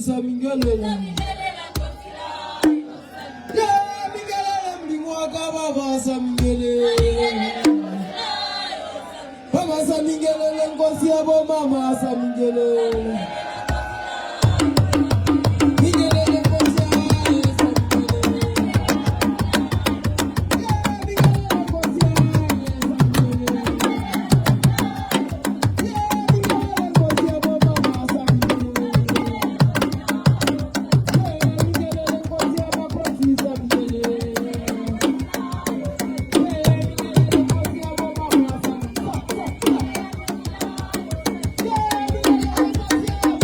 Samingelela. Yeah, mingelela Modimo wa ka baba samingelela. Baba samingelele nkosi ya bo mama samingelele. Mingelele nkosi ya samingelele. Yeah, mingelele nkosi ya samingelele. Yeah, mingelele nkosi ya bo mama samingelele. Yeah, mingelele nkosi ya makhosi samingelele. Yeah, mingelele nkosi ya bo mama samingelele. Yeah, mingelele nkosi ya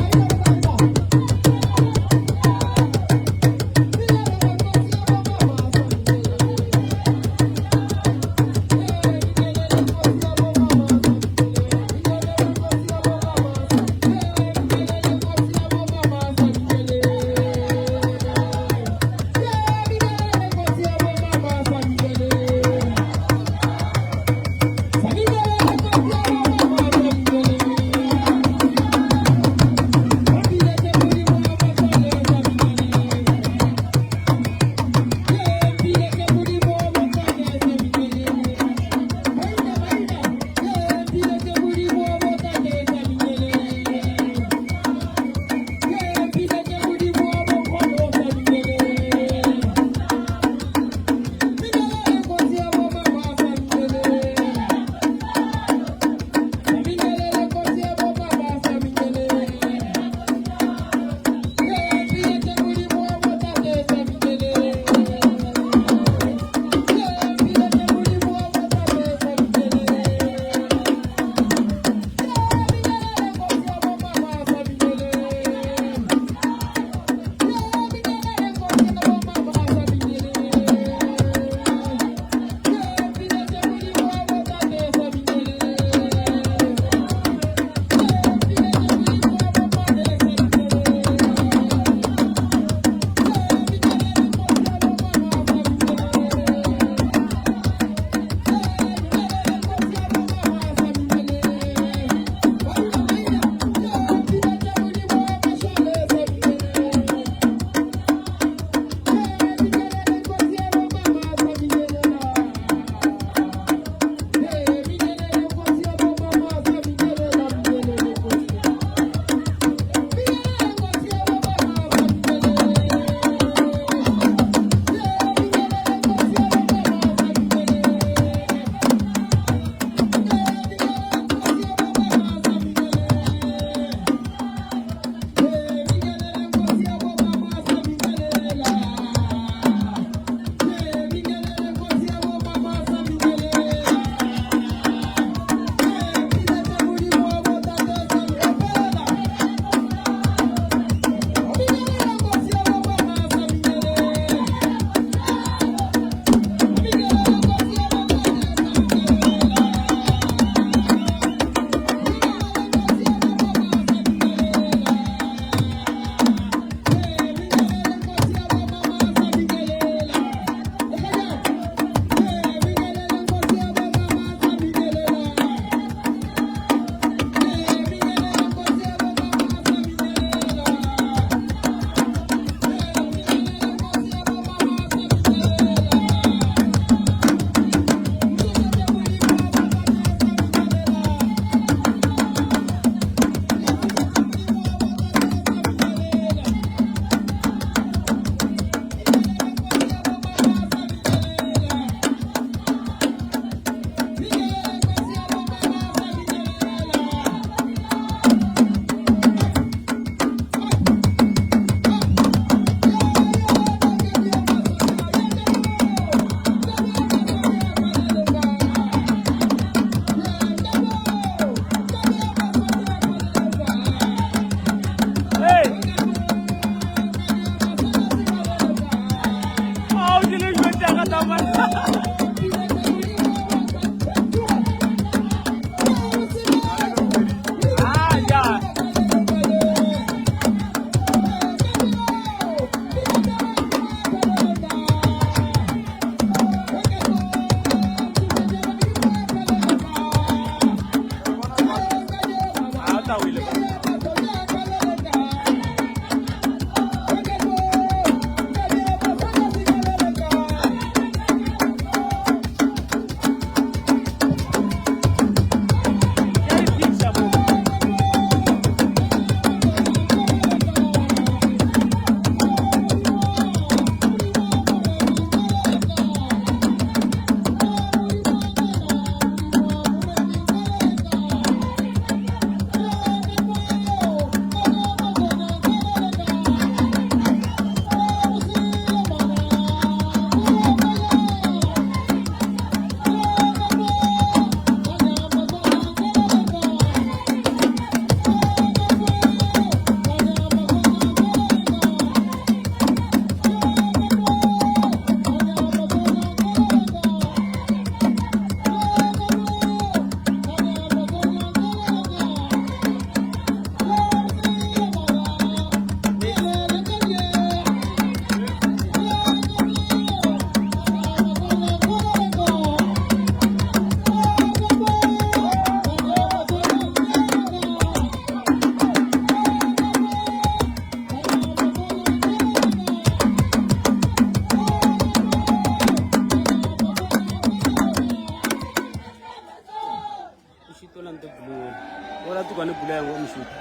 bjang wa mošupa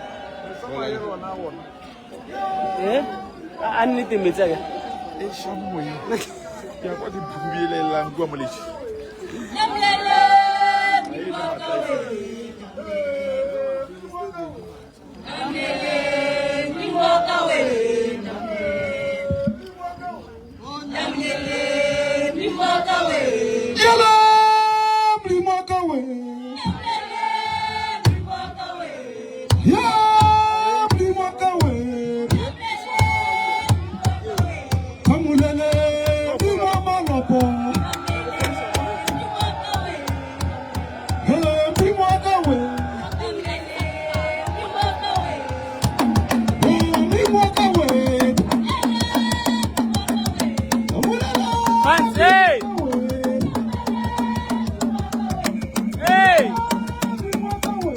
Eh? A nnete metsi a ka. E šamoye. Ke ya kwa ke phukubelelang kua moletši. Yela Modimo wa ka we. Ya Modimo wa ka we. Kamolele Modimo wa malopo. He Modimo wa ka we. Modimo wa ka we. Kamolele Manze! Hey! Modimo wa ka we.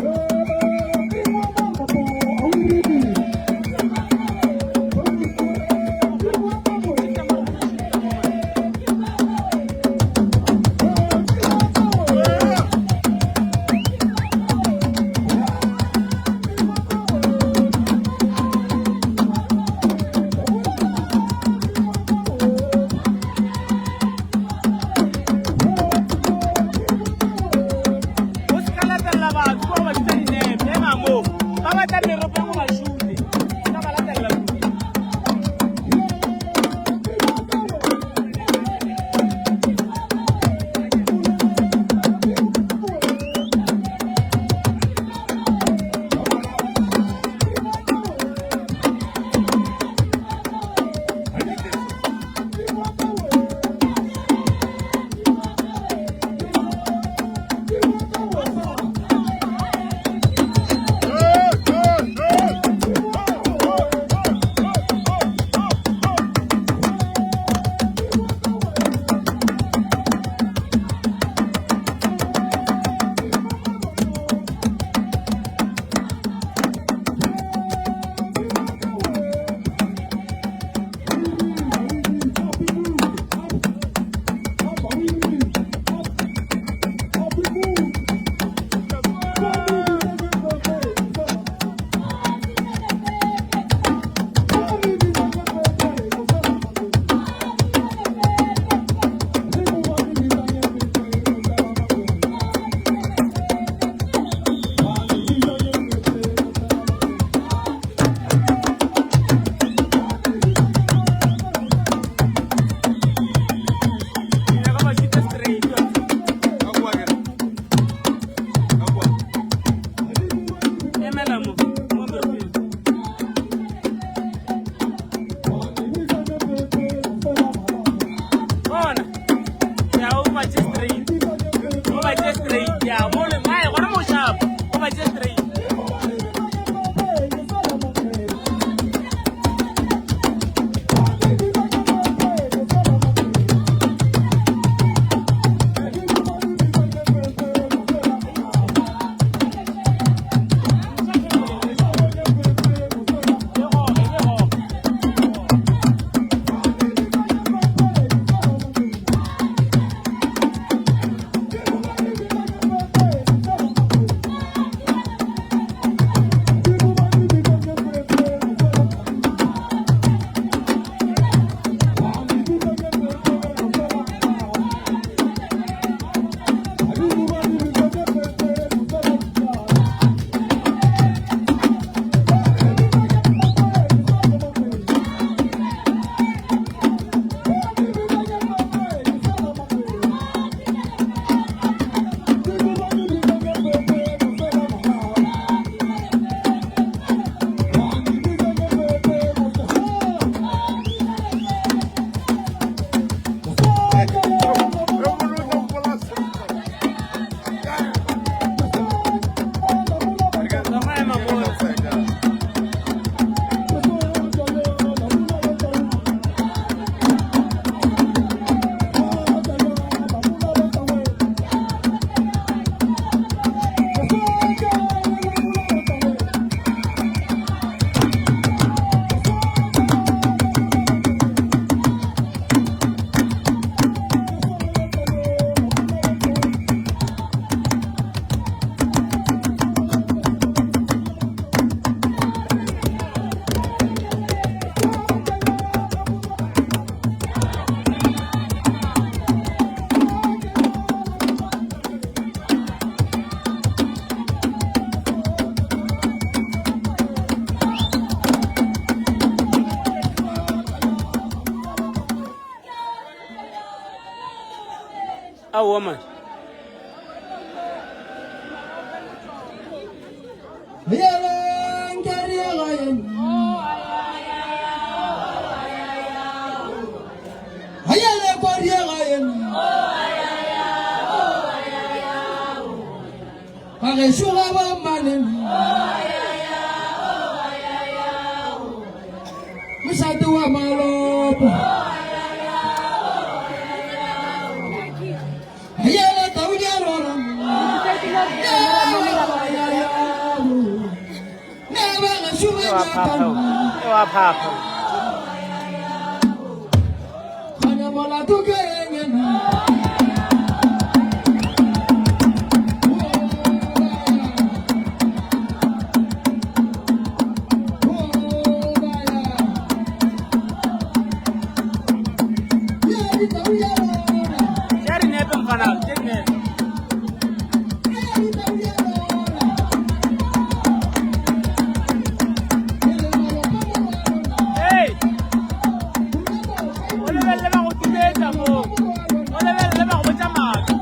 Modimo wa malopo. Are we ready? Modimo wa ka we. Aowa man. Bagešo ga ba mane mošate wa malopo yela tau di a rora na bagešo ba nyakana Wa phapha. Kganya molato ke eng ena? Tšea dinepe mfana, tšea dinepe. Hey! O lebelele ba go timetsa mo. O lebelele ba go botsa maaka.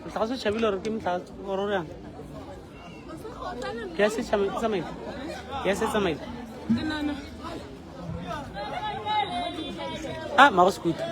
Motlakase o tšhabile gore ke motlakase gore o yang ke ya se tsamaile ke ya se tsamaile ah mago sekuta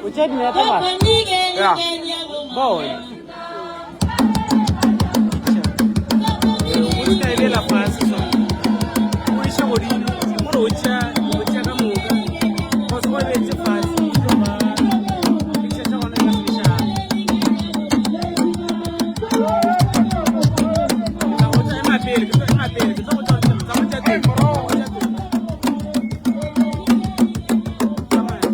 O tšea dinepe ba? Yeah. Bona. O ska e beela fase so. O iše godimo. Gore o tšea o tšea ka moka. Cause o e beetse fase e tlo ba picture tša gona di ka se be sharp. Ke tla go tša ema pele, ke tlo ema pele, ke tlo go tša tsa go tša teng. Tsamaya.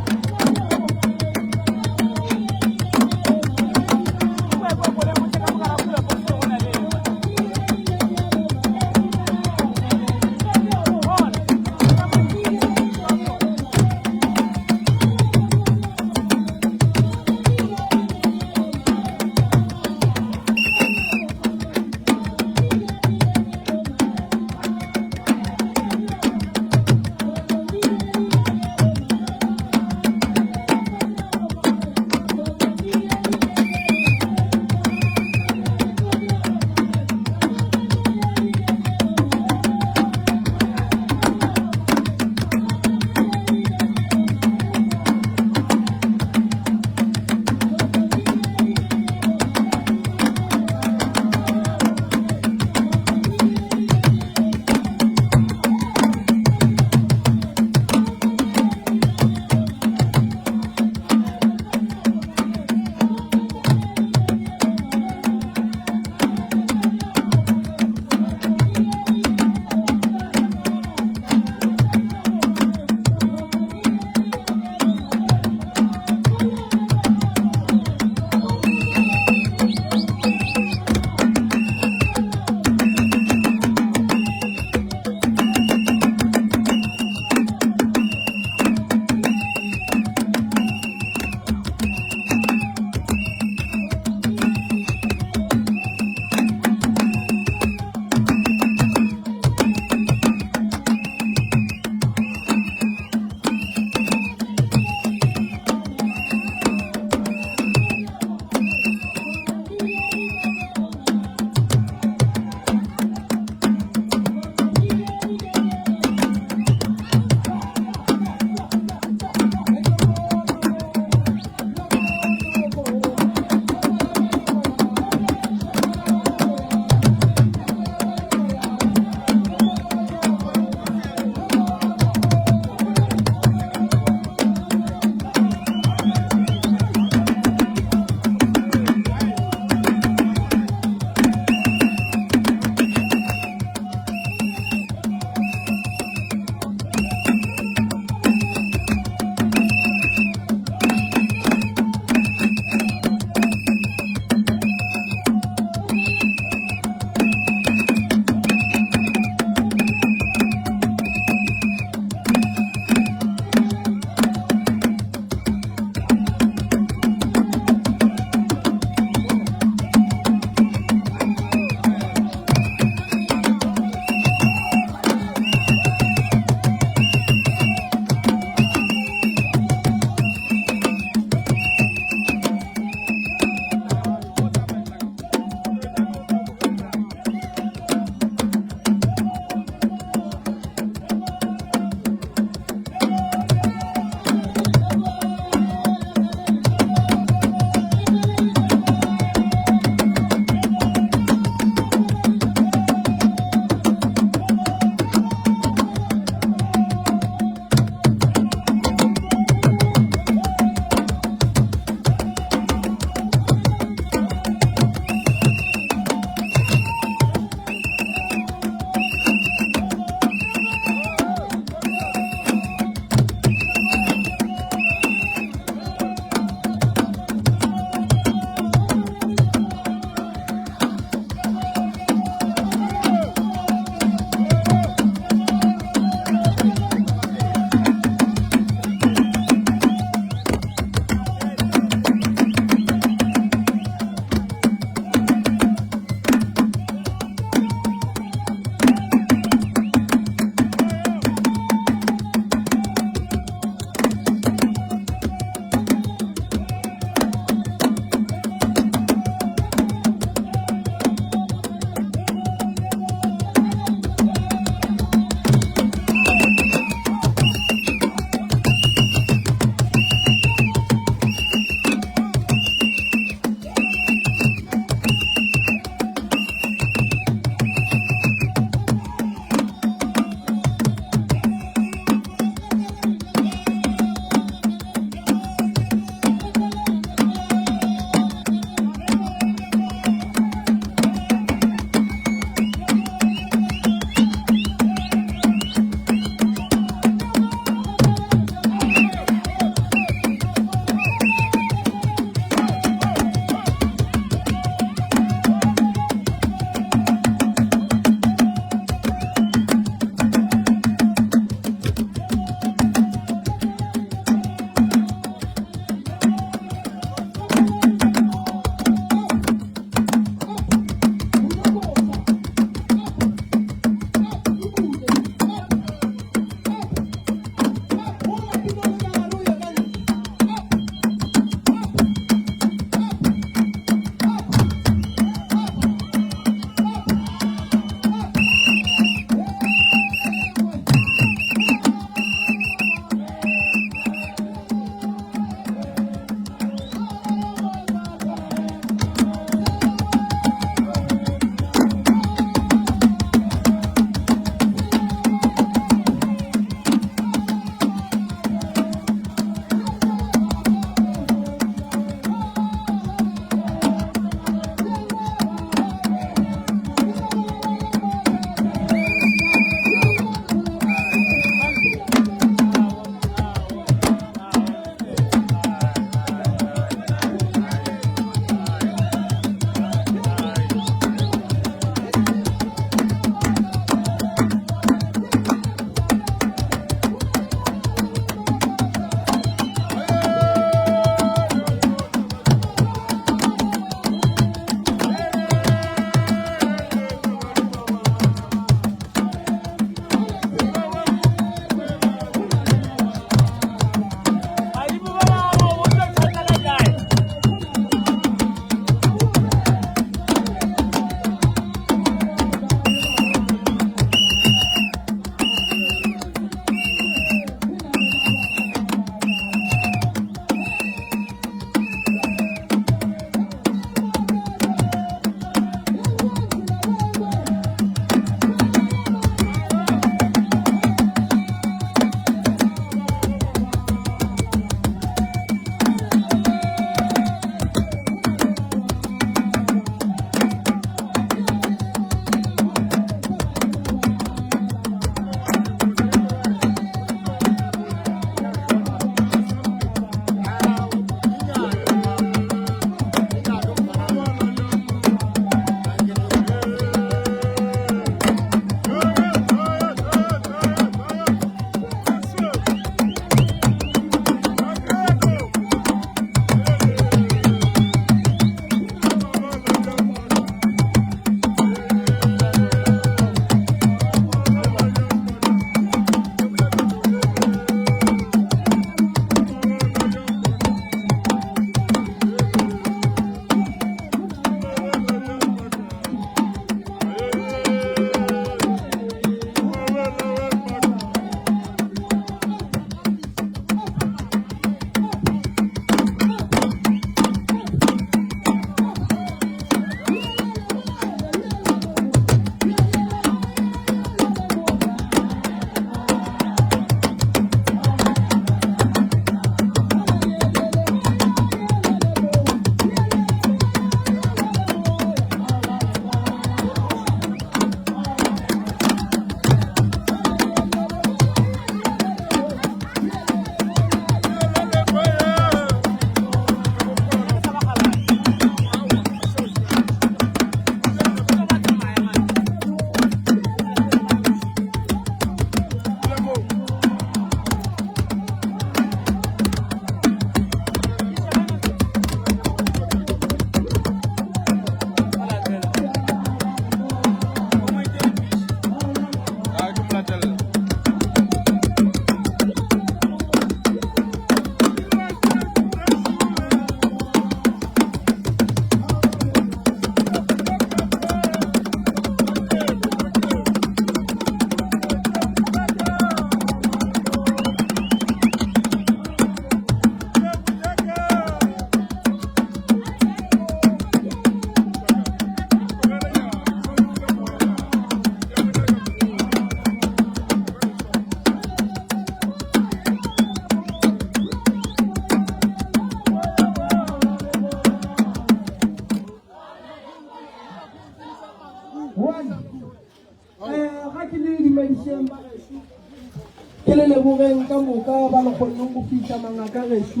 lebogeng ka moka ba le kgonneng go fihla mangaka gešo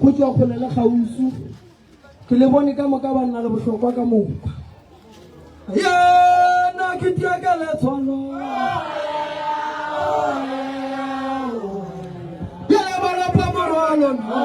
go tšwa kgole le kgauswi. Ke le bone ka moka banna le bohlokwa ka moka. Yena ke tia ka letshwalo. Bjale ba lapa morwalo nna.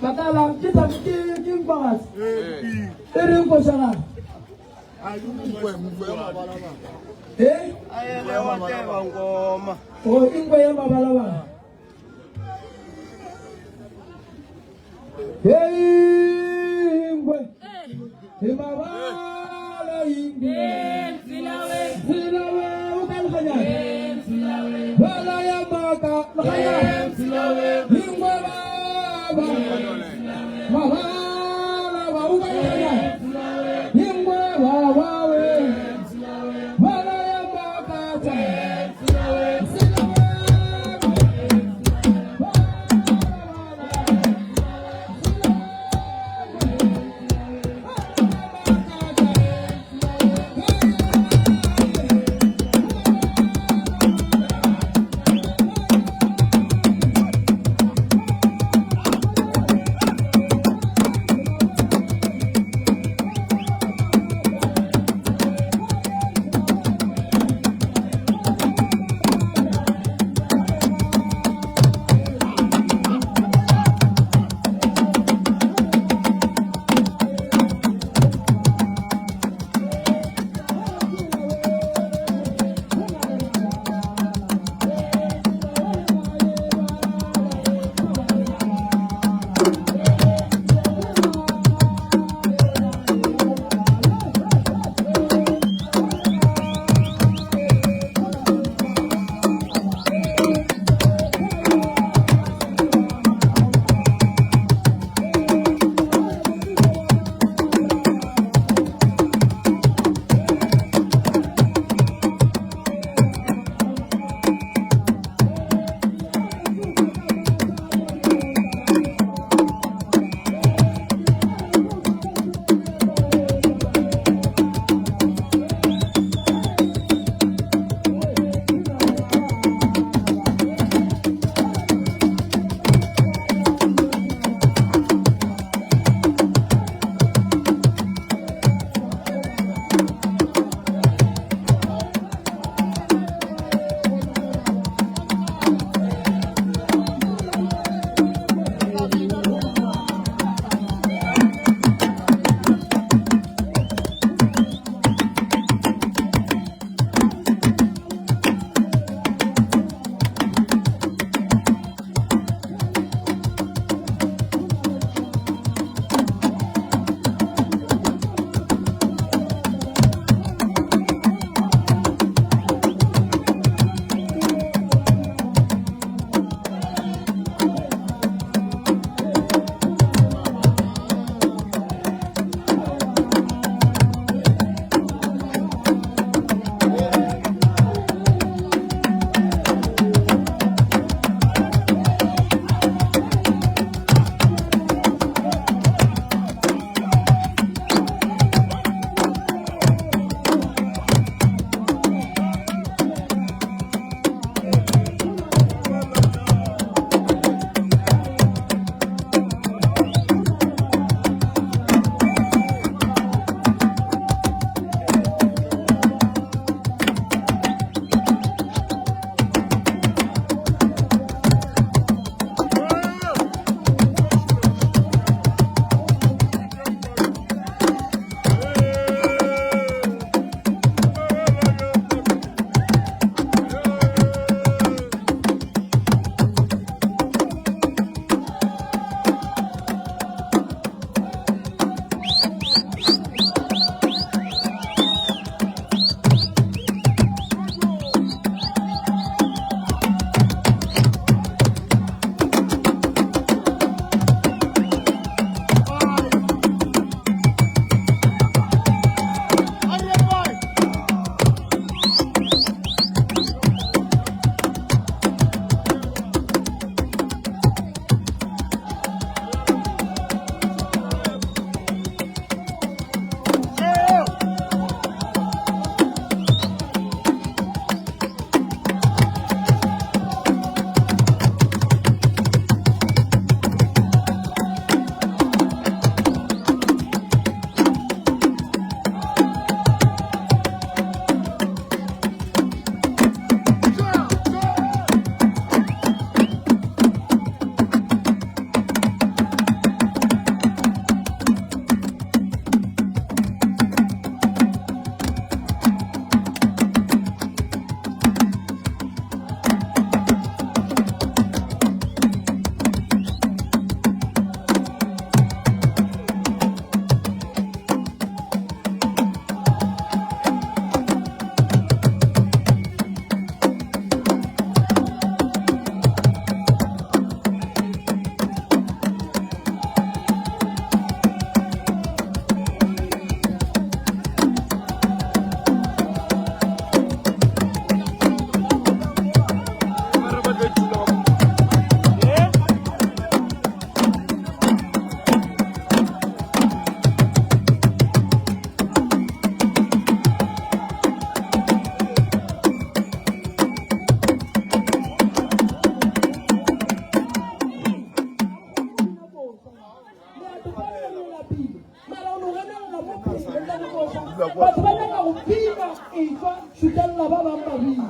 Makala ke tsa ke ke nkwagase e reng košana e o inkwe ya mabalabala Hey, ingwe imabala ingwe Silawe ukalkhanya Bala ya maka lkhanya Ingwe baba Mabala ba ukalkhanya Ingwe baba we Bala ya maka Silawe. Batho ba nyaka go bina, etšwa, šutelela ba bang ba bina.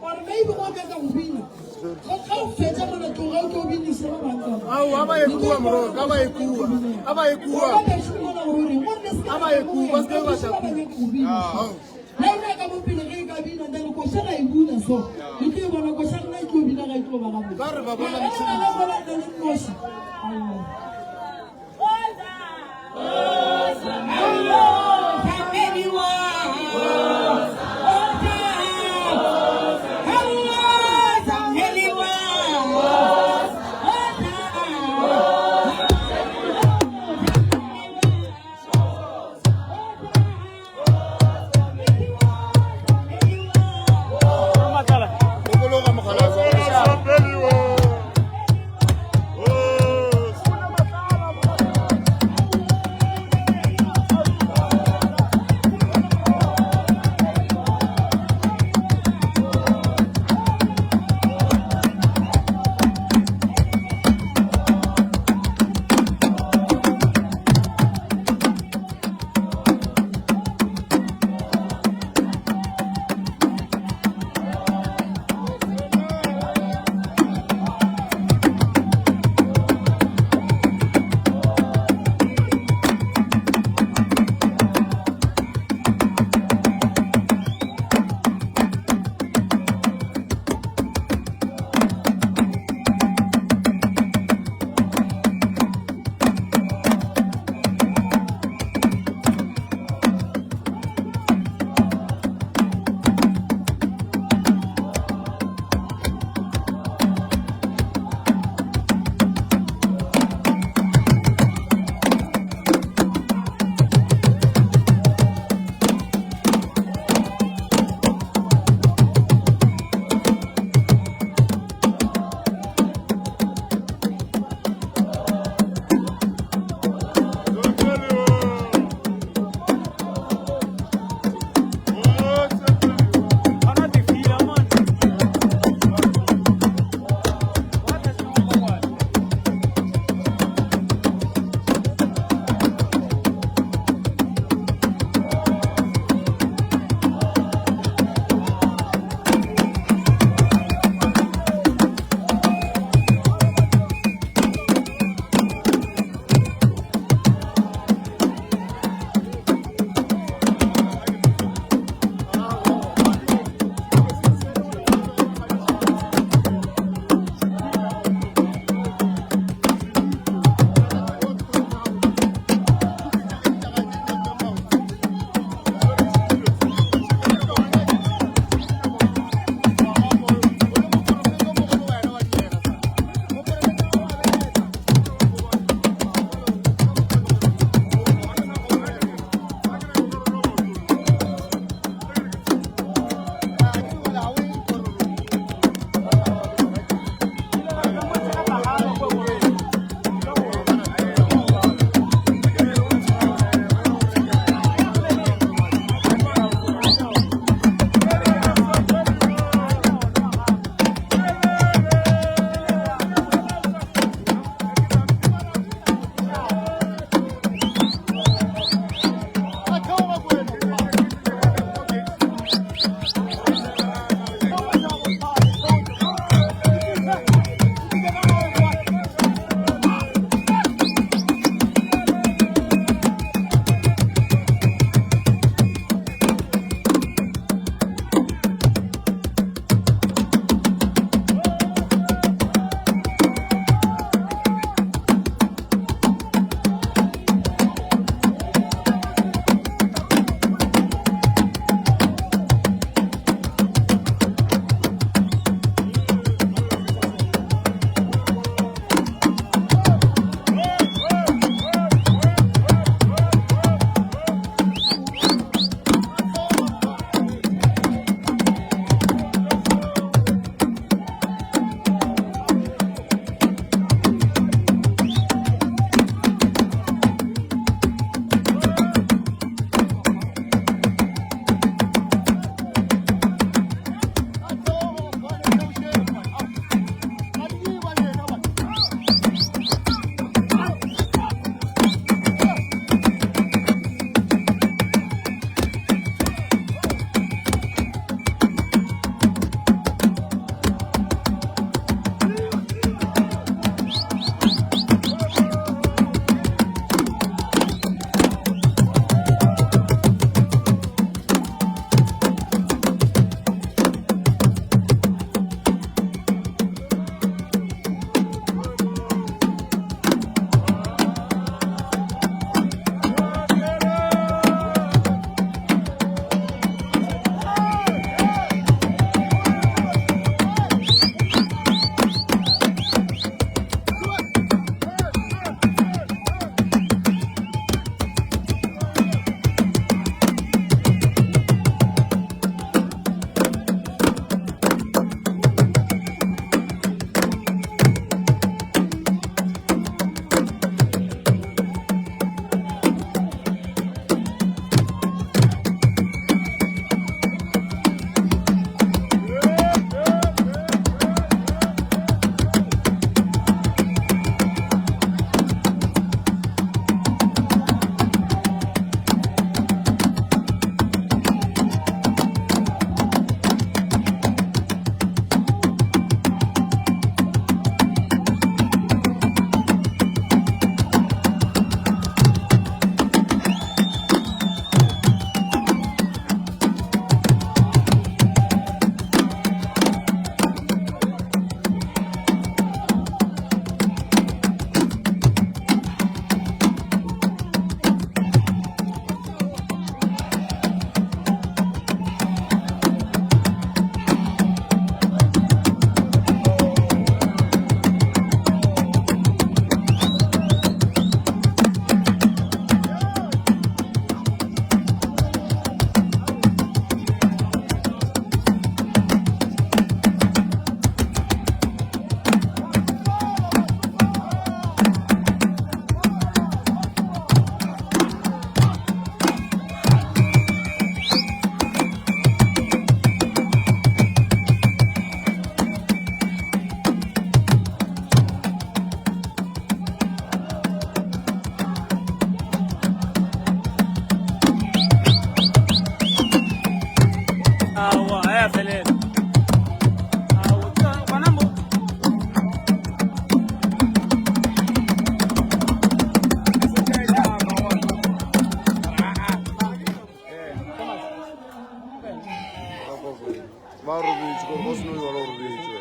Or maybe o nyaka go bina, ge o fetša mola tloga o tlo binise ba bang ka mo. Ao, a ba ye kua, mororo, a ba ye kua, a ba ye kua. A ba ye kua, ba se ke ba tla kua. Le rena ka mo pele ge e ka bina, then koša ra e bula so. Le tlo e bona koša rena e tlo bina ga e tlo ba gabotse. Ba re ba bona Mara ge lena le bona nna le nnoši, aowa. Lokologa mogala. Ba robetše gore ba seno jalo robetše.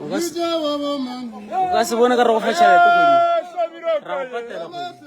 O ka se bone ka re go fa tšhelete kgwedi ra go patela kgwedi.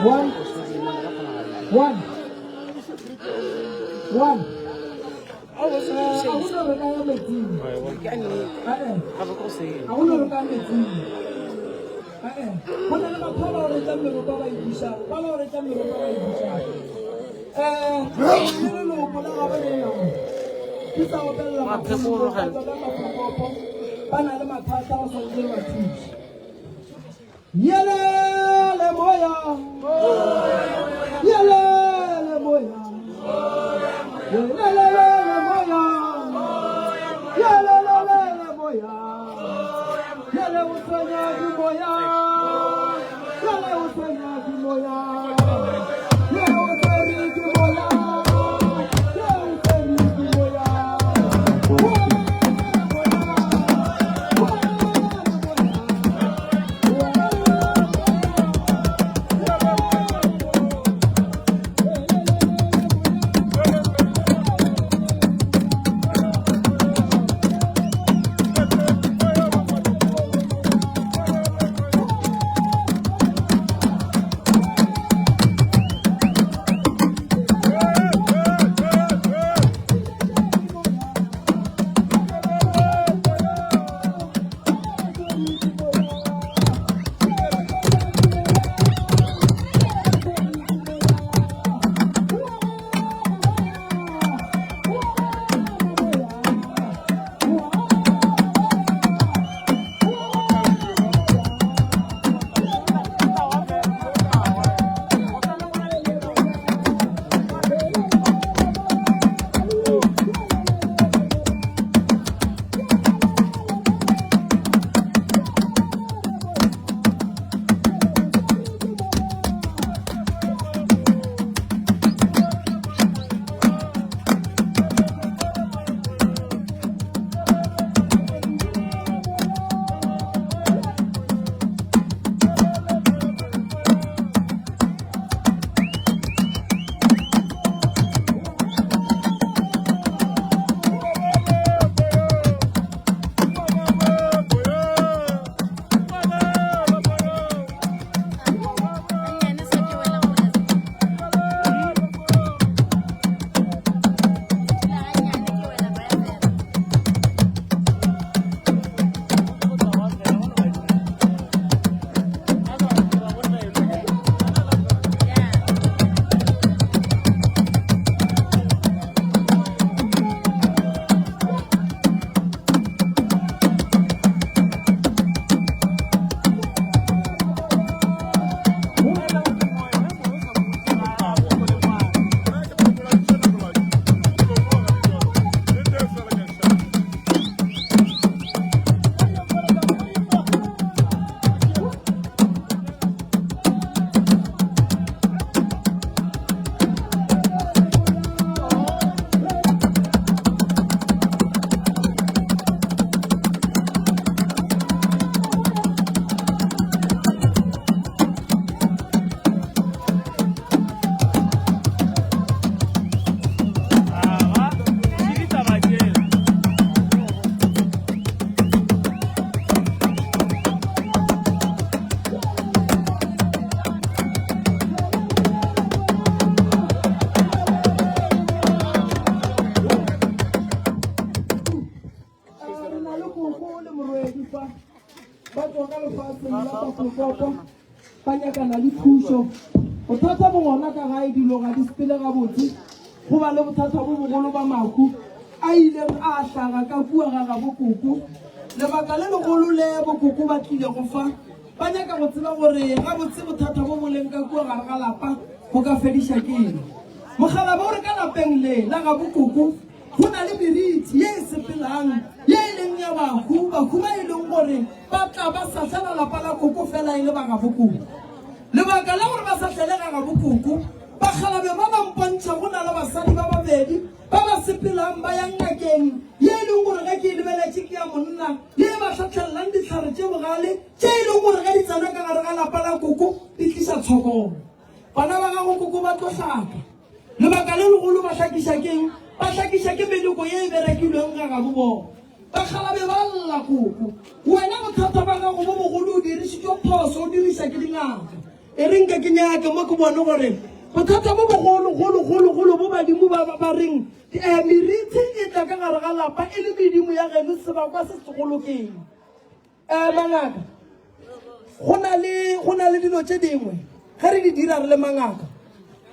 One. One. One. A gona re ka ya metsing. A gona re ka ya metsing. Go na le batho ba ba oretšang meropa ba e bušang, ba ba oretšang meropa ba e bušang. Um, le leloko la gabo lena ke sa opelela maphepoko ba na le mathata go swanetse re ba thuse. Yelele moya, yelele moya, yelele moya, yelele moya, yele o tshwenya ke moya, yele o tshwenya ke moya, yele o tshwere ke moya, yele o tshwere ke moya. Re na le koko le morwedi fa ba tswa ka lefatsheng la Tafelkop ba nyakana le thušo. Bothata bo gona ka gae dilo ga di sepele gabotse, go ba le bothata bo bogolo ba mahu a ileng a hlaga ka kua ga gabo koko. Lebaka le legolo le bokoko ba tlilego fa ba nyaka go tseba gore gabotse bothata bo bo leng ka kua gare ga lapa bo ka fediša ke eng. Mokgalabje o re ka lapeng le la gabo koko Go na le meriti ye e sepelang ye e leng ya bahu, bahu ba e leng gore ba tla ba sahlela lapa la koko fela e le ba gabo koko. Lebaka la gore ba sahlele ga gabo koko, bakgalabje ba ba mpontšha go na le basadi ba babedi ba ba sepelang ba ya ngakeng ye e leng gore ge ke e lebeletše ke ya monna, ye e ba hlahlellang dihlare tše bogale tše e leng gore ge di tsena ka gare ga lapa la koko di tliša tshokolo. Bana ba gago koko ba tlo hlaka. Lebaka le legolo ba hlakiša ke'ng? Ba hlakiša ke meloko ye e berekilweng ga gabo bona. Bakgalabje ba lla koko. Wena bothata ba gago bo bogolo o dirišitšwe phoso o diriša ke dingaka. E re nke ke nyake mo ke bone gore bothata bo bogolo golo golo golo bo badimo ba ba reng eh, merithi e tla ka gare ga lapa e le medimo ya geno sebakwa se segolo keng. Eh, mangaka go na le go na le dilo tše dingwe ge re di dira re le mangaka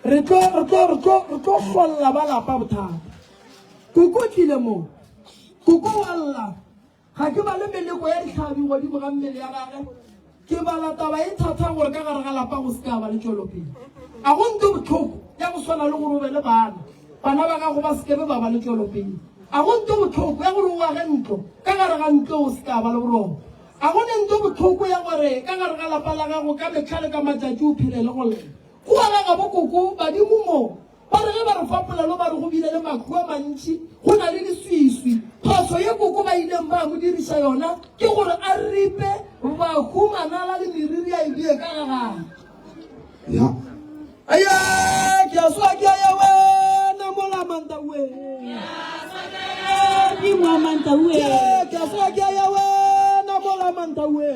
re tlo re tlo re tlo re tlo hlolla ba lapa bothata. Koko o tlile mo koko wa lla Ga ke bale meleko ya dihlabi godimo ga mmele ya gage. Ke bala taba e thata gore ka gare ga lapa go se ka ba le tšwelopele. A go nto bohloko ya go swana le gore o be le bana, bana ba gago ba se ke be ba ba le tšwelopele. A go nto bohloko ya gore o age ntlo, ka gare ga ntlo o se ka ba le boroko. A go ne nto bohloko ya gore ka gare ga lapa la gago ka mehla le ka matšatši o phele le go lla. Kua ga gabo koko, badimo mo Ba re ge ba re fa polelo ba re go bile le mahu a mantši, go na le leswiswi. Phošo ye koko ba ileng ba mo diriša yona ke gore a ripe bahu manala le meriri a e bee ka ga gagwe. Ya. Aye, ke a swa ke a ya wena mola mantaue. Ke a swa ke a ya wena mola mantaue.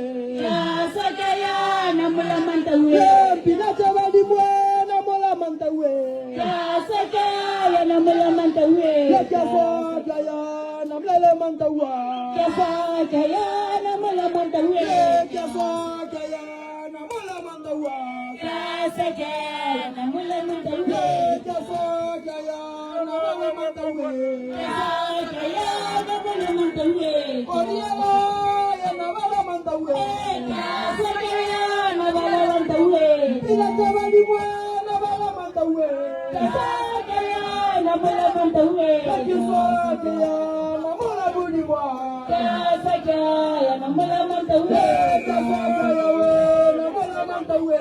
Pina tša badimo wena mola mantaue. Ke a swa ke a ya namlele mantaua. Ke a swa ke a ya namola mantaua. Ke a swa ke a ya namola mantaue. Oriela ya nabala mantaue. Pina tša badimo nabala mantaue. Ke swa ke ya namola modimo. Ke swa ke ya we namola mantaue. Ke swa we namola mantaue.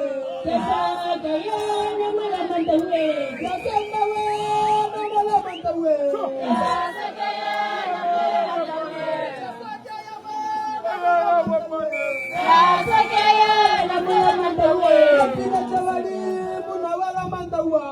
Pina tša badimo nabala mantaua. Pina tša badimo nabala mantaue.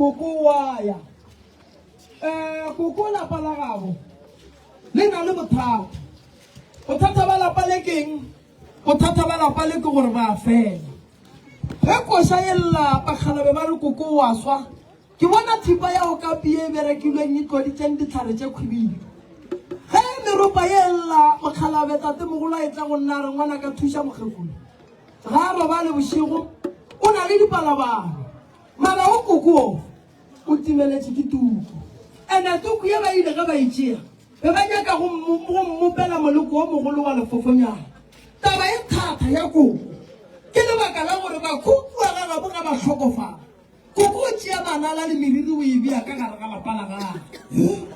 Koko wa ya. Um koko lapa la gabo le na le bothata. Bothata ba lapa le keng? Bothata ba lapa le ke gore ba fela. Ge koša e lla bakgalabe ba re koko wa swa. Ke bona thipa ya okapi ye e berekilweng e tloditšeng dihlare tše khwibidu. Ge meropa ye e lla, mokgalabe tatemogolo a etla go nna a re, Ngwanaka thuša mokgekolo. Ga a robale bošego, o na le dipalabalo. Mara o koko o, o timeletše ke tuku. Ene tuku ye ba ile ge ba e tšea, be ba nyaka go mmopela moleko o mogolo wa lefofonyana. Taba e thata ya koko ke lebaka la gore bakhu kua ga gabo ga ba hlokofala. Koko o tšea manala le meriri o e bea ka gare ga lapa la gagwe.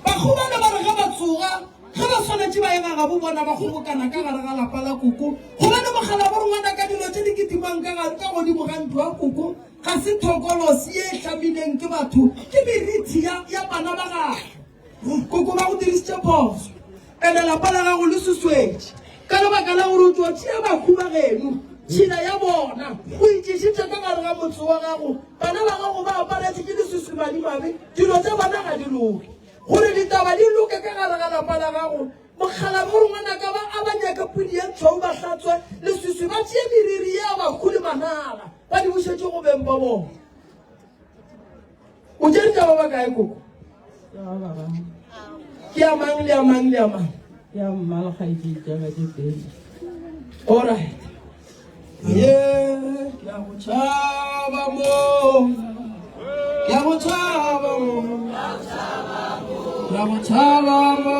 Bakgomana ba re ge ba tsoga, ge ba swanetše ba ye ga gabo bona ba kgobokana ka gare ga lapa la koko. Gobane mokgalabo re ngwana ka dilo tše di kitimang ka gare ka godimo ga ntlo ya koko ga se thokolosi ye e hlamileng ke batho, ke merithi ya, ya bana ba gagwe. Koko ba go dirišitše phoso ene lapa la gago le susuetše ka lebaka la gore o tšo tšea bahu ba geno tšhila ya bona o itšešitše ka gare ga motse wa gago. Bana ba gago ba aparetše ke leswiswi madimabe, dilo tša bona ga di loke. Gore ditaba di loke ka gare ga lapa la gago, mokgalabje o re ngwanaka ba a ba nyake pudi ye tšhweu ba hlatswe leswiswi ba tšee meriri ye ya bahu le manala ba di bušetše go beng ba bona. O tšere tša ba bakae koko? Ke ya mang le ya mang le ya mang? Ke ya mma le kgaetšedi tša ka tše pedi. Alright. Ye, ke a go tšhaba mo. Ke a go tšhaba mo. Ke a go tšhaba mo.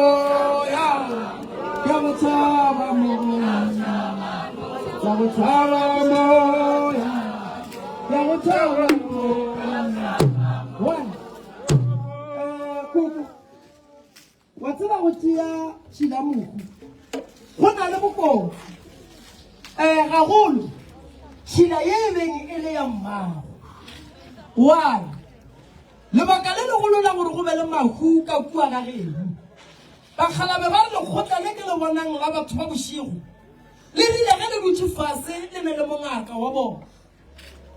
Ya. Ke a go tšhaba mo. Ke a go tšhaba mo. Ya. Ke a go tšhaba mo. One. Eh, koko. Wa tseba go tšea tšhila mohu go na le bokotsi. Eh, gagolo tšhila ye e beng e le ya mmago. Why? Lebaka le legolo la gore go be le mahu ka kua ga geno. Bakgalabe ba re lekgotla le ke le bonang la batho ba bošego le rile ge le dutše fase le ne le mongaka wa bona.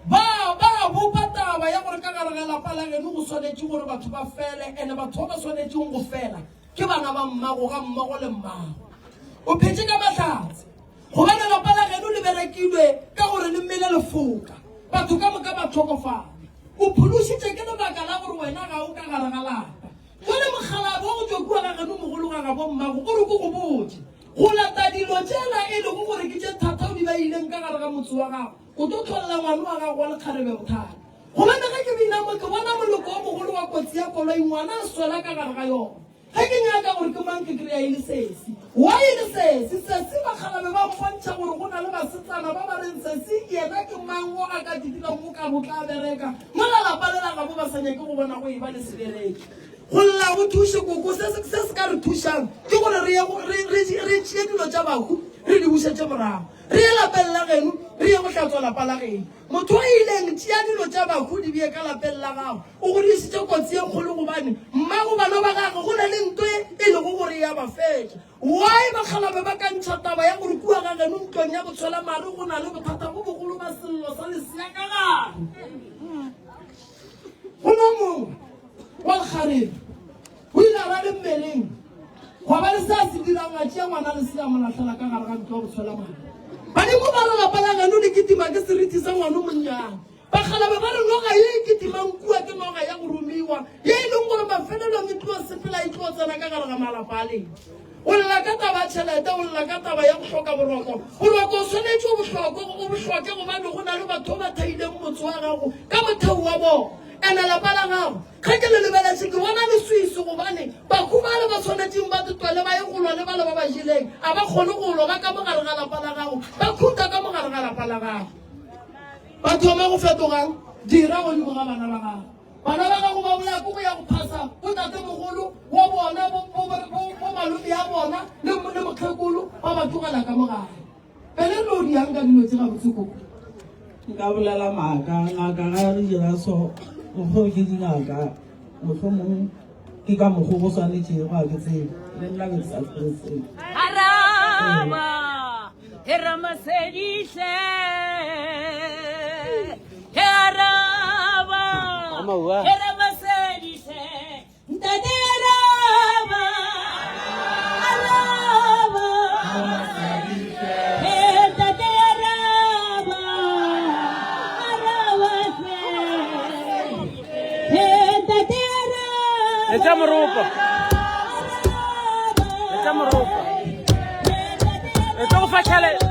Ba, ba bopa taba ya gore ka gare ga lapa la geno go swanetše gore batho ba fele, ene batho ba ba swanetšeng go fela ke bana ba mmago ga mmogo le mmago. O phetše ka mahlatse, gobane lapa la geno le berekilwe ka gore le mele lefoka, batho ka moka ba hlokofale. O phološitše ke lebaka la gore wena ga o ka gare ga lapa. Jwale mokgalabje wa go tšwa kua ga geno mogolo ga gabo mmago o re ke go botše, go lata dilo tšela e lego gore ke tše thata o di beileng ka gare ga motse wa gago, O tlo hlolela ngwana wa gago wa lekgarebe bothata. Gobane ge ke bina mo, ke bona moloko o mogolo wa kotsi ya koloi, ngwana a swela ka gare ga yona. Ge ke nyaka gore ke mang, ke kry-a e le sesi. Why e le sesi? Sesi bakgalabe ba mpontšha gore go na le basetsana ba ba reng sesi yena ke mang o a ka didirang o ka bo tla bereka mola lapa le la gabo ba sa nyake go bona go eba le sebereki. Go lla go thuše koko. Se se se ka re thušang ke gore re ye re re re tšee dilo tša bahu re di bušetše morago. Re ye lapeng la geno, re ye go hlatswa lapa la geno. Motho o ileng, tšea dilo tša bahu di bee ka lapeng la gago. O go dišitše kotsi ye kgolo gobane mmago bana ba gagwe go na le nto e e lego gore e a ba fetša. Why bakgalabe ba ka ntšha taba ya gore kua ga geno ntlong ya botshwelamare go na le bothata bo bogolo ba sello sa lesea ka gare? Go no mongwe wa lekgarebe O ile a ba le mmeleng, gwa ba le se a se dirang, a tšea ngwana lesea a mo lahlela ka gare ga ntlo ya botshwela madi. Badimo ba re lapa la geno le kitima ke seriti sa ngwana o monnyane. Bakgalabe ba re noga ye e kitimang kua ke noga ya go romiwa, ye e leng gore mafelelong e tlo sepela e tlo tsena ka gare ga malapa a lena. O lla ka taba ya tšhelete, o lla ka taba ya go hloka boroko. Boroko o swanetše o bo hloke, o bo hloke gobane go na le batho ba thaileng motse wa gago ka motheo wa bona. Ene lapa la gago Ge ke le lebeletše, ke bona leswiswi, gobane bahu bale ba swanetšeng ba tetwele ba ye go lwa le bale ba ba jeleng, a ba kgone go lwa, ba ka mo gare ga lapa la gago, ba khuta ka mo gare ga lapa la gago. Ba thoma go fetogang dira godimo ga bana ba gago. Bana ba gago ba bolaya ke go ya go phasa botatemogolo wa bona, bo, bo, bo, bo malome ya bona le, le mokgekolo, ba ba tlogela ka mo gare. Pele re no diang ka dilo tše gabotse koko. Nka bolela maaka, ngaka ga re dira so, mokgwa ke dingaka, mohlomong ke ka mokgwa go swanetšego ga ke tsebe, le nna ke sa tsebe seo. Araba, he Ramasedihle, he araba, he Ramasedihle. Letša moropa. Letša moropa. Re tlo go fa tšhelete.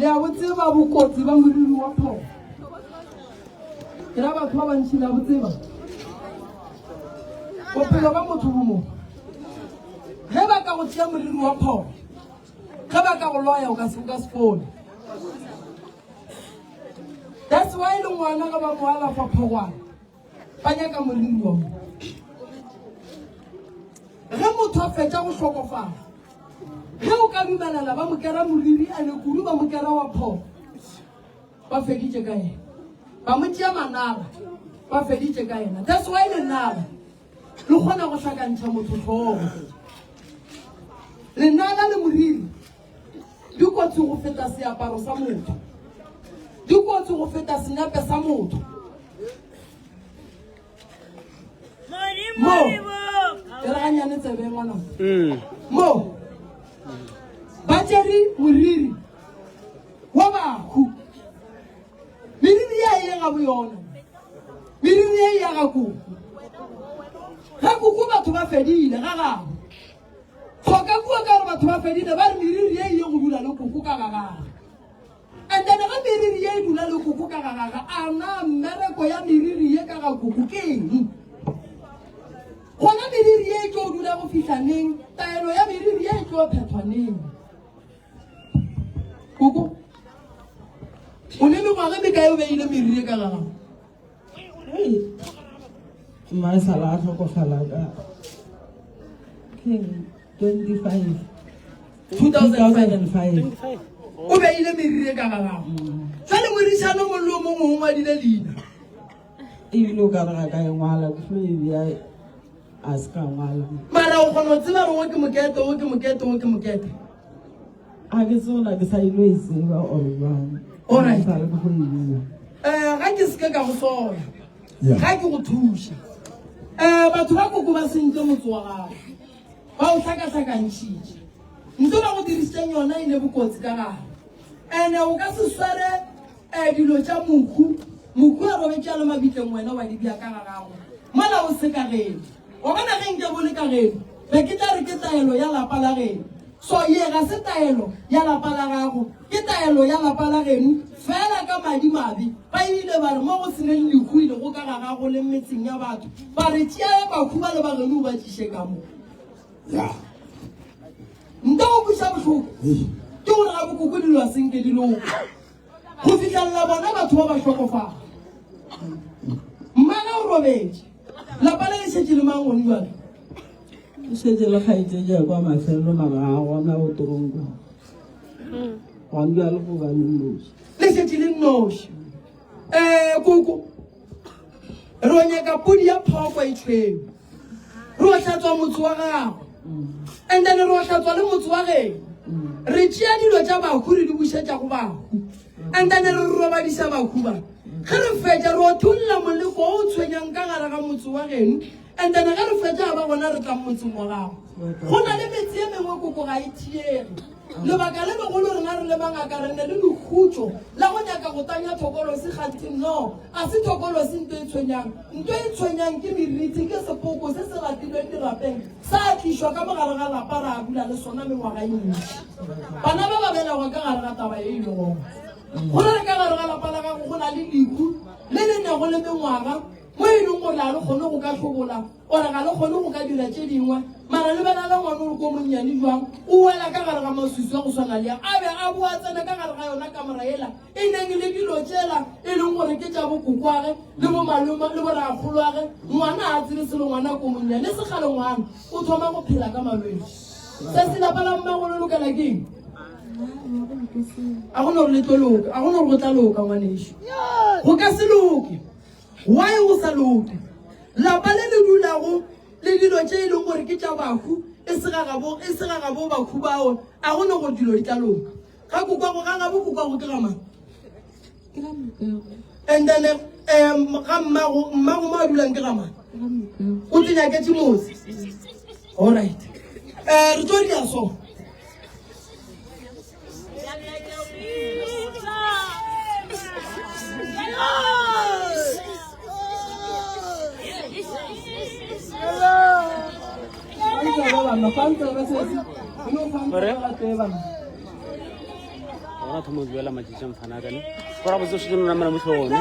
Le a bo tseba bokotsi ba moriri wa phogo? Ke ra batho ba bantši le a bo tseba. Bophelo ba motho bo mo. Ge ba ka go tšea moriri wa phogo, ge ba ka go loya o ka se o ka se fole. That's why le ngwana ga ba mo alafa phogwana ba nyaka moriri wa mo. Ge motho a fetša go hlokofala Ge o ka dumelela ba mo kera moriri ene kudu ba mo kera wa phogo, ba feditše ka yena. Ba mo tšea manala, ba feditše ka yena. That's why lenala le kgona go hlakantšha motho hlogo. Lenala le moriri di kotsi go feta seaparo sa motho, di kotsi go feta senepe sa motho. Mo, e re ganyane tsebe ngwana. Mo, ba tšere moriri wa bahu. Meriri ya e ga boyona. Meriri ye ya ga kuku. Ga kuku batho ba fedile ga gabo. Tlhoka kua ka gore batho ba fedile ba re meriri ye e ye go dula le kuku ka ga gagwe. And then ge meriri ye e dula le koko ka ga gage, a na mmereko ya meriri ye ka ga koko ke eng? Gona meriri ye e tlo dula go fihla neng? Taelo ya meriri ye e tlo phethwa neng? Koko, o ne mengwaga e mekae o beile meriri ye ka ga gago? Mma e sala a tlhokofala ka 25 2005 o beile meriri e ka ga gago jale morišano mongwe le o mongwe o ngwadile leina ebile o ka re ga ka e ngwala ke flo e bja a se ka ngwala mara o kgona go tseba gore o ke mokete o ke mokete o ke mokete a ke tsona ke sa ilo e tseba or jwang Alright. Sa le ke go e bua. um ga ke seke ka go sola ga ke go thuša um batho ba koko ba sentse motse wa gago ba o hlakahlakantšhitše nto ba go dirišitšeng yona e ne bokotsi ka gare ene o ka se sware um dilo tša mohu mohu a robetše a le mabitleng wena wa di bja ka ga gago mola o se ka geno wa bona ge nke bo le ka geno be ke tla re ke taelo ya lapa la geno so ye ga se taelo ya lapa la gago ke taelo ya lapa la geno fela ka madimabe ba ile ba re mo go seneng lehu ile go ka ga gago le metseng ya batho ba re tšea bahu ba le ba geno o ba tliše ka mo ya nto go kweša bohloko ke gore ga bokoko dilo a senke di loka go fihlelela bona batho ba ba hlokofala mmana o robetše lapa le le šetše le mang gone jale o šetše le kgaetšedi ya kwa mafelelo mara ga gona go toronko gone bjale go ba le nnoši le šetše le nnoši um koko re o nyaka podi ya phoko e tšhweu re o hlatswa motse wa gago and then re o hlatswa le motse wa geno re tšea dilo tša bahu re di bušetša go bahu and then re robadiša bahu ba ge re fetša re o tholla moleko o o tshwenyang ka gare ga motse wa geno and then ge re fetša ba gona re tlang motseng wa gago go na le metse ye mengwe koko ga e thiege lebaka le legolo rena re le mangaka re ne le lekhutšo la go nyaka go tanya thokolosi kganthe no a se thokolosi nto e tshwenyang nto e tshwenyang ke meriti ke sepoko se se ratilweng dirapeng sa tlišwa ka mogare ga lapa ra dula le sona mengwaga e mentši bana ba ba belegwa ka gare ga taba e e le gona go re ka gare ga lapa la gago go na le lehu le le nego le mengwaga mo e leng gore ga le kgone go ka hlobola ore ga le kgone go ka dira tše dingwe mara lebelela ngwana o le ko monnyane jwang o wela ka gare ga maswiswi a go swana le a be a boa tsena ka gare ga yona kamora ela e neng le dilo tšela e leng gore ke tša bokokwage le bomaloma le borakgolwage ngwana a tsebe selo ngwana ko monnyane segale ngwana o thoma go phela ka malwetse se se lapa la mmago le lokela ke eng a gona gore le tlo loka a gona gore go tla loka ngwaneso go ka se loke Why o sa loke? Lapa le le dulago le dilo tše e leng gore ke tša bahu e se ga gabo e se ga gabo bahu bao a go no gore dilo di tla loka. Ga kokwago ga gabo kokwago ke ga mang? Ke ga mokago. And then um ga mmago mmago mo a dulang ke ga mang? Ke ga mokago. O te nyaketše motse. All right. Eh re tlo dira so. Ga thoma go duela matšatši a mfana ka ne. Go ra botse o šetše no namela mo hlogong ne.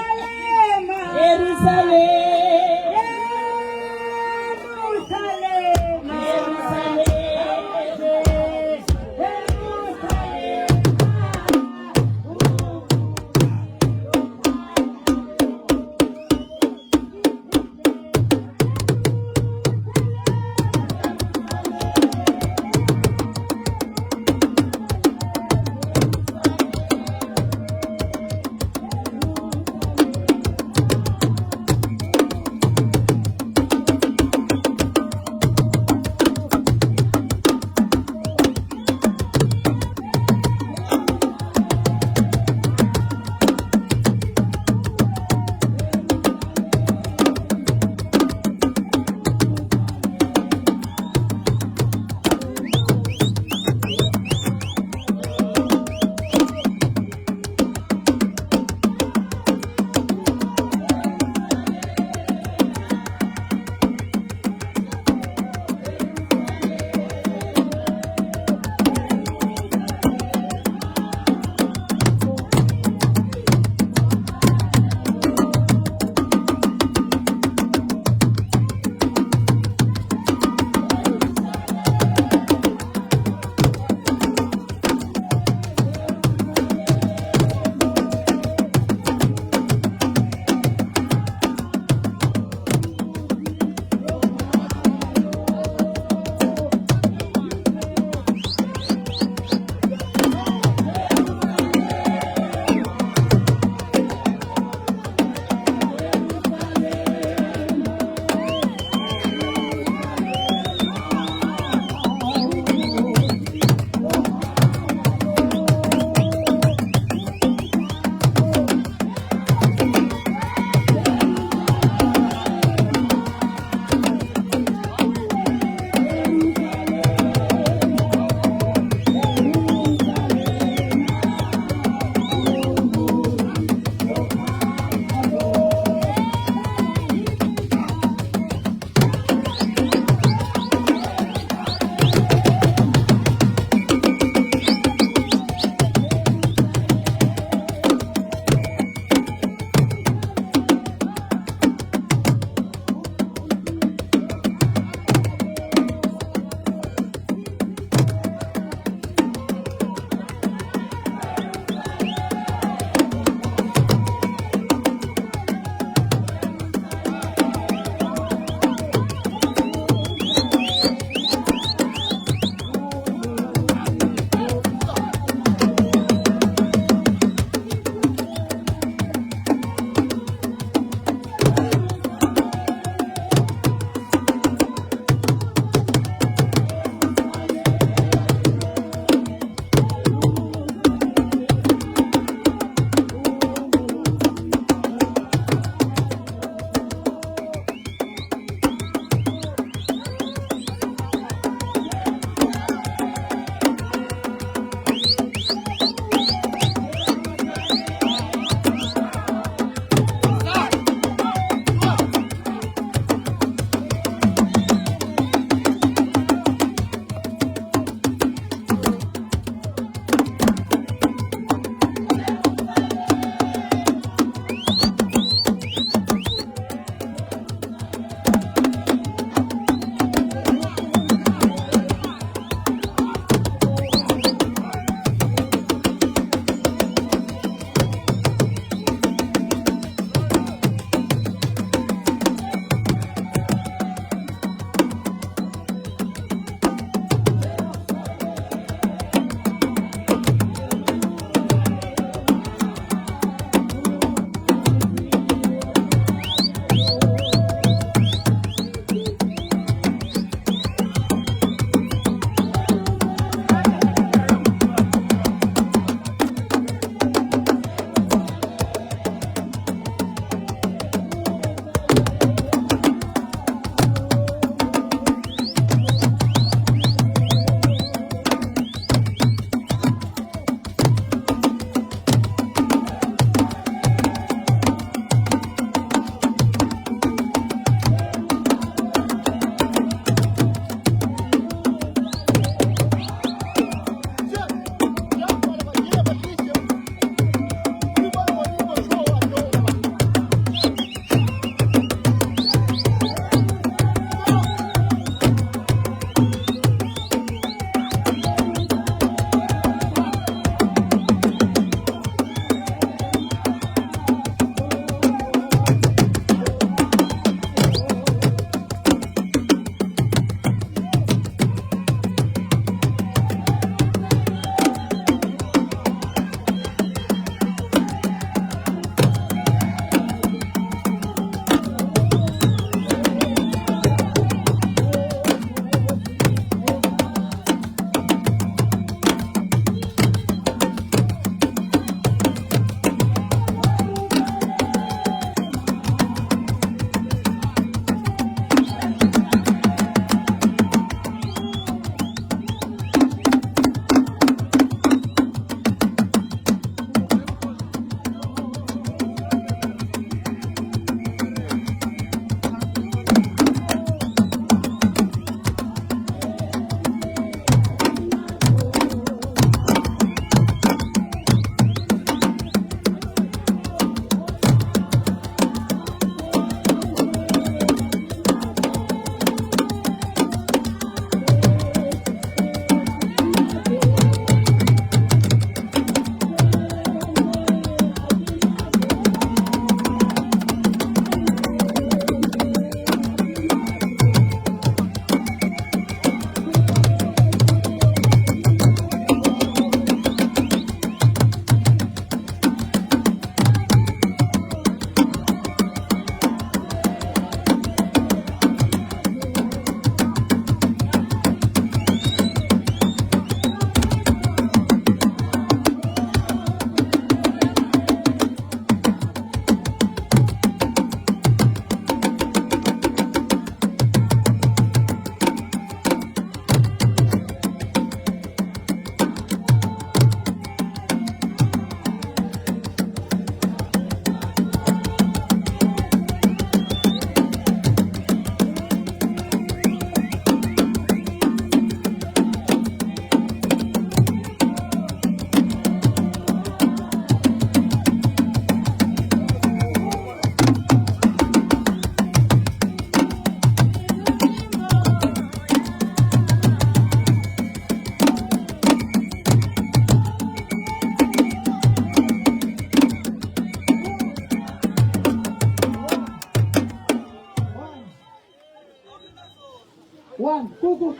Koko,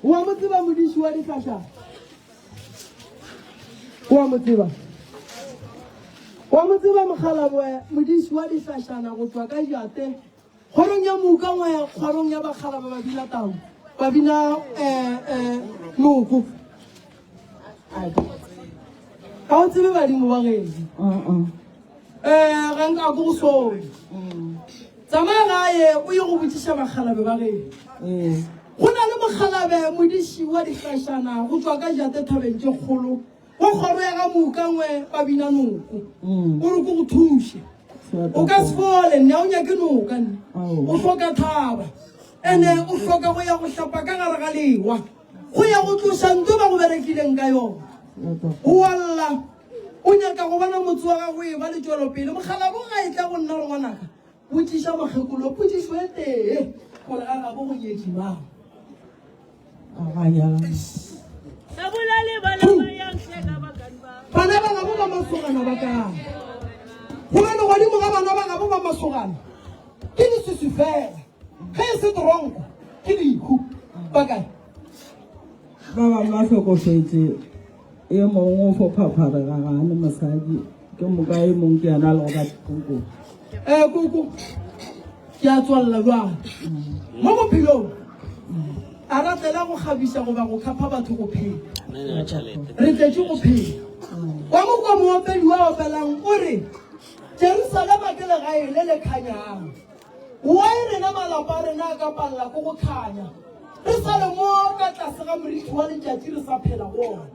wa mo tseba modiši wa dihlašana? Wa mo tseba? Wa mo tseba mokgalabwe modiši wa dihlašana go tšwa ka Jate kgorong ya Moka ngwe kgorong ya bakgalaba ba bina tau ba bina eh, eh, noko. Ga o tsebe badimo ba geno. Um ga nka ko go sone. Tsamaya gae o ye go botšiša bakgalabe ba geno. Go na le mokgalabe modiši wa dihlašana go tšwa ka Jate thabeng tše kgolo go kgoro ya ga Moukangwe ba bina noko. O re ko go thuše. O ka se fole nne, ga o nyake noka nne. O hloka thaba. Ene o hloka go ya go hlapa ka gare ga lewa. Go ya go tloša nto ba go berekileng ka yona. O a lla. O nyaka go bona motse wa gago o eba le tšwelopele. Mokgalabo ga e tla go nna gore ngwanaka, botšiša mokgekolo potšišo e tee gore ga gabo go nyetše mang. Bana ba gabo ba masogana ba kae? Gobane godimo ga bana ba gabo ba masogana ke leswiswi fela, ge e se toronko ke lehu. Ba kae? Ba bangwe ba hlokofetše. E mongwe o fo phapharega ga a ne mosadi, ke moka e mongwe ke yena a lego ka thokong. Ee, koko, ke a tswalela bjale. Mo bophelong, a ra tlela go kgabiša goba go khapha batho go phela. Re tletše go phela. Wa mokwa moopedi wa opelang o re, Jerusalema ke legae le le khanyang. Why rena malapa a rena a ka palela ko go khanya re sa le mo ka tlase ga morithi wa letšatši re sa phela go ona?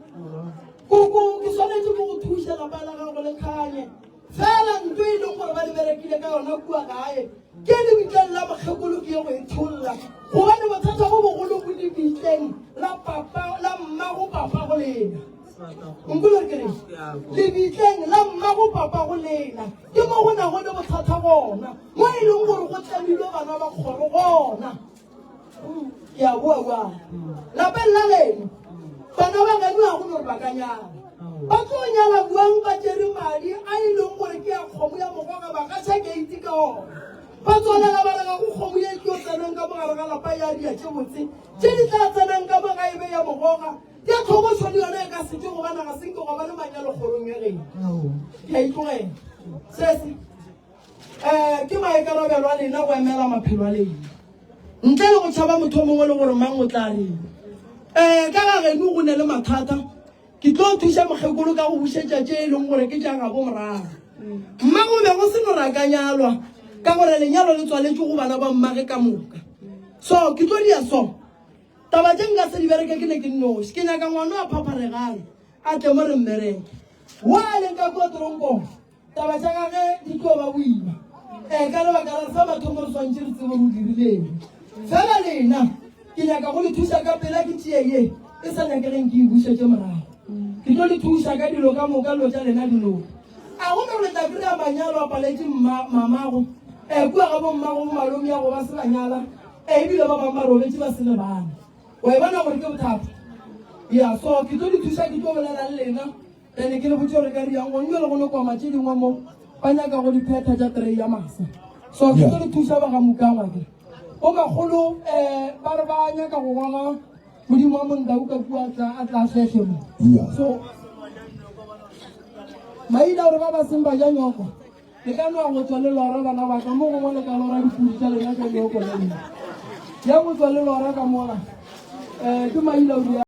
Koko, ke swanetše ke go thuša lapa la gago le khanye. Fela nto e leng gore ba le berekile ka yona kua gae ke lebitleng la mokgekolo ke ye go e tholla gobane bothata bo bogolo bo lebitleng la papa la mmago papa go lena. Nkule ke re lebitleng la mmago papa go lena ke mo go nago le bothata gona mo e leng gore go tlamilwe bana ba kgoro gona. Ke a boa bjale lapeng la leno bana ba geno ga go no gore ba ka nyala ba tlo nyala buang ba tšere madi a e leng gore ke ya kgomo ya mogoga ba gaša keiti ka ona ba tswalela ba re ga go kgomo ye tlo tsenang ka mogare ga lapa ya ria tše botse tše di tla tsenang ka mo ga e be ya mogoga ya tlhobošo le yona e ka se tšwe gobana ga se nke gwa ba le manyalo kgorong ya geno. Ke a itlogela sese. Um ke maikarabelo a lena go emela maphelo a lena ntle le go tšhaba motho o mongwe le gore mang o tla reng. Um ka ga geno go ne le mathata ke tlo thuša mokgekolo ka go bušetša tše e leng gore ke tša gabo morago. Mma go be go se no ra ka nyalwa ka gore lenyalo le tswaletšwe go bana ba mmage ka moka. So ke tlo dia so. Taba tše nka se di bereke ke ne ke nnoši. Ke nyaka ngwana a phapharegang a tle mo re mmereke. Wa a leng ka kua toronkong, taba tša gage di tlo ba boima. Ee, ka lebaka la sa mathomo re swantše re tsebe gore o dirileng. Fela lena ke nyaka go le thuša ka pela ke tšee ye e sa nyakegeng ke e bušetše morago. Ke tlo le thuša ka dilo ka moka, dilo tša lena di loke. A go no re tla kry-a manyalo a paletše mma mamago, ee, kua ga bommago bomalomeago ba se ba nyala. Ee, ebile ba bangwe ba robetše ba se ne bana. Wa e bona gore ke bothata? Ya, so ke tlo le thuša, ke tlo bolela le lena, then ke le botše gore ka riang gong. Jale go no koma tše dingwe mo ba nyaka go di phetha tša tray ya masa. So ke tlo le thuša ba ga Mukangwa ke. Bo makgolo eh ba re ba nyaka go goga modimo wa Mondau ka kua tla a tla hlehle mo. So maina gore ba ba seng ba ja nyoko. Le ka nwa go tšwa le lora bana ba ka, mo gongwe le ka lora dipudi tša lena tša nyoko le nna. Ya go tšwa le lora ka mola. Eh ke maina o.